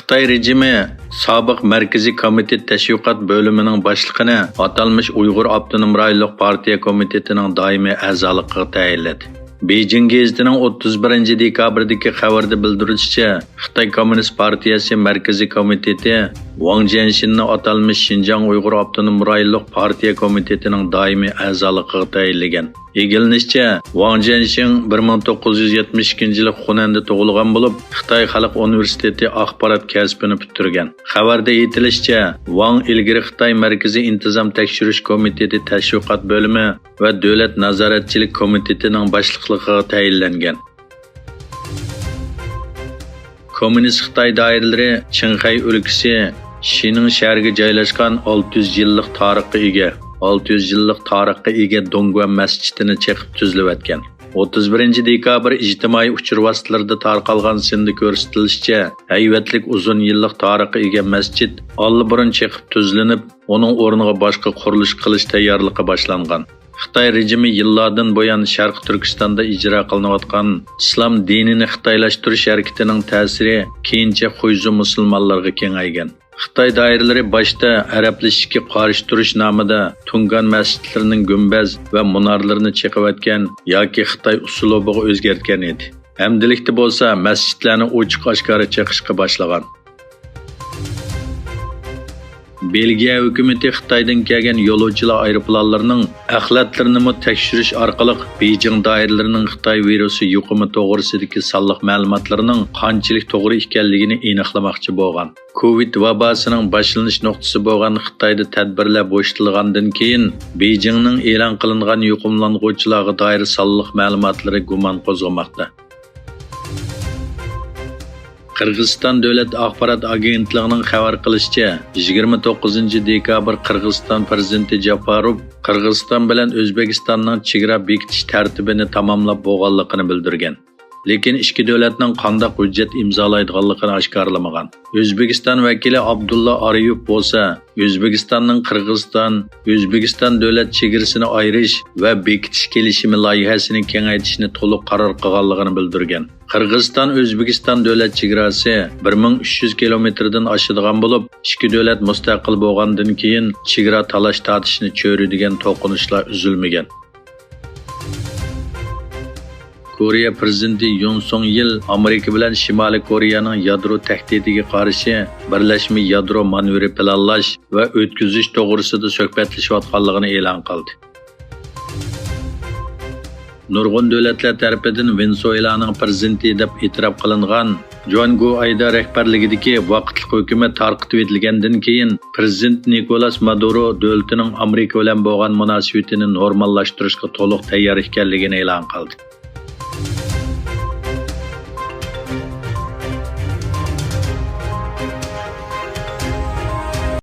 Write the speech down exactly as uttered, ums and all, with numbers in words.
خىتاي رېجىمى سابىق مەركىزىي كومىتېت تەشۋىقات بۆلۈمىنىڭ باشلىقىنى ئاتالمىش ئۇيغۇر ئاپتونوم رايونلۇق پارتىيە كومىتېتىنىڭ دائىمىي ئەزالىقىغا تەيىنلىدى. بېيجىڭ گېزىتىنىڭ ئوتتۇز بىرىنچى دېكابىردىكى خەۋىرىدە بىلدۈرۈلۈشىچە، خىتاي كوممۇنىست پارتىيەسى مەركىزىي كومىتېتى ۋاڭ جيەنشىننى ئاتالمىش شىنجاڭ ئۇيغۇر ئاپتونوم رايونلۇق پارتىيە كومىتېتىنىڭ دائىمىي ئەزالىقىغا تەيىنلىگەن. ئىگىلىنىشىچە، ۋاڭ جيەنشىڭ بىر مىڭ توققۇز يۈز يەتمىش ئىككىنچى يىلى خۇنەندە تۇغۇلغان بولۇپ، خىتاي خەلق ئۇنىۋېرسىتېتى ئاخبارات كەسپىنى پۈتتۈرگەن. خەۋەردە ئېيتىلىشىچە، ۋاڭ ئىلگىرى خىتاي مەركىزىي ئىنتىزام تەكشۈرۈش كومىتېتى تەشۋىقات بۆلۈمى ۋە دۆلەت نازارەتچىلىك كومىتېتىنىڭ باشلىقلىقىغا تەيىنلەنگەن. كوممۇنىست خىتاي دائىرىلىرى چىڭخەي ئۆلكىسى شىنىڭ شەھىرىگە جايلاشقان ئالتە يۈز يىللىق تارىخقا ئىگە، ئالتە يۈز يىللىق تارىخقا ئىگە دونگۇەن مەسچىتىنى چېقىپ تۈزلىۋەتكەن. ئوتتۇز بىرىنچى دېكابىر ئىجتىمائىي ئۇچۇر ۋاسىتىلىرىدا تارقالغان سىندا كۆرسىتىلىشىچە، ھەيۋەتلىك ئۇزۇن يىللىق تارىخقا ئىگە مەسچىت ئاللىبۇرۇن چېقىپ تۈزلىنىپ، ئۇنىڭ ئورنىغا باشقا قۇرۇلۇش قىلىش تەييارلىقى باشلانغان. خىتاي رېجىمى يىللاردىن بۇيان شەرقىي تۈركىستاندا ئىجرا قىلىنىۋاتقان ئىسلام دىنىنى خىتايلاشتۇرۇش ھەرىكىتىنىڭ تەسىرى كېيىنچە خۇيزۇ مۇسۇلمانلارغا كېڭەيگەن. خىتاي دائىرىلىرى باشتا ئەرەبلىشىشكە قارشى تۇرۇش نامىدا تۇڭگان مەسچىتلىرىنىڭ گۈمبەز ۋە مۇنارلىرىنى چېقىۋەتكەن ياكى خىتاي ئۇسلۇبىغا ئۆزگەرتكەن ئىدى. ئەمدىلىكتە بولسا مەسچىتلەرنى ئوچۇق-ئاشكارا چېقىشقا باشلىغان. بېلگىيە ھۆكۈمىتى خىتايدىن كەلگەن يولۇچىلار ئايروپىلانلىرىنىڭ ئەخلەتلىرىنىمۇ تەكشۈرۈش ئارقىلىق، بېيجىڭ دائىرىلىرىنىڭ خىتاي ۋىرۇسى يۇقۇمى توغرىسىدىكى سانلىق مەلۇماتلىرىنىڭ قانچىلىك توغرا ئىكەنلىكىنى ئېنىقلىماقچى بولغان. كوۋىد ۋاباسىنىڭ باشلىنىش نۇقتىسى بولغان خىتايدا تەدبىرلەر بوشىتىلغاندىن كېيىن، بېيجىڭنىڭ ئېلان قىلىنغان يۇقۇملانغۇچىلارغا دائىر سانلىق مەلۇماتلىرى گۇمان قوزغىماقتا. قىرغىزىستان دۆلەت ئاخبارات ئاگېنتلىقىنىڭ خەۋەر قىلىشىچە، يىگىرمە توققۇزىنچى دېكابىر قىرغىزىستان پىرېزىدېنتى جاپاروف قىرغىزىستان بىلەن ئۆزبېكىستاننىڭ چېگرا بېكىتىش تەرتىپىنى تاماملاپ بولغانلىقىنى بىلدۈرگەن. لېكىن ئىككى دۆلەتنىڭ قانداق ھۆججەت ئىمزالايدىغانلىقىنى ئاشكارىلىمىغان. ئۆزبېكىستان ۋەكىلى ئابدۇللا ئارىيوف بولسا، ئۆزبېكىستاننىڭ قىرغىزىستان، ئۆزبېكىستان دۆلەت چېگرىسىنى ئايرىش ۋە بېكىتىش كېلىشىمى لايىھەسىنى كېڭەيتىشنى تولۇق قارار قىلغانلىقىنى بىلدۈرگەن. قىرغىزىستان ئۆزبېكىستان دۆلەت چېگراسى بىر مىڭ ئۈچ يۈز كىلومېتىردىن ئاشىدىغان بولۇپ، ئىككى دۆلەت مۇستەقىل بولغاندىن كېيىن چېگرا تالاش-تارتىشنى چۆرىدىگەن توقۇنۇشلار ئۈزۈلمىگەن. كورېيە پىرېزىدېنتى يۇن سۇڭ يىل ئامېرىكا بىلەن شىمالىي كورېيەنىڭ يادرو تەھدىتىگە قارشى بىرلەشمە يادرو مانېۋىرى پىلانلاش ۋە ئۆتكۈزۈش توغرىسىدا سۆھبەتلىشىۋاتقانلىقىنى ئېلان قىلدى. نۇرغۇن دۆلەتلەر تەرىپىدىن ۋېنېسۇېلانىڭ پىرېزىدېنتى دەپ ئېتىراپ قىلىنغان جۇان گۇئايدا رەھبەرلىكىدىكى ۋاقىتلىق ھۆكۈمەت تارقىتىۋېتىلگەندىن كېيىن، پىرېزىدېنت نىكولاس مادۇرو دۆلىتىنىڭ ئامېرىكا بىلەن بولغان مۇناسىۋىتىنى نورماللاشتۇرۇشقا تولۇق تەييار ئىكەنلىكىنى ئېلان قىلدى.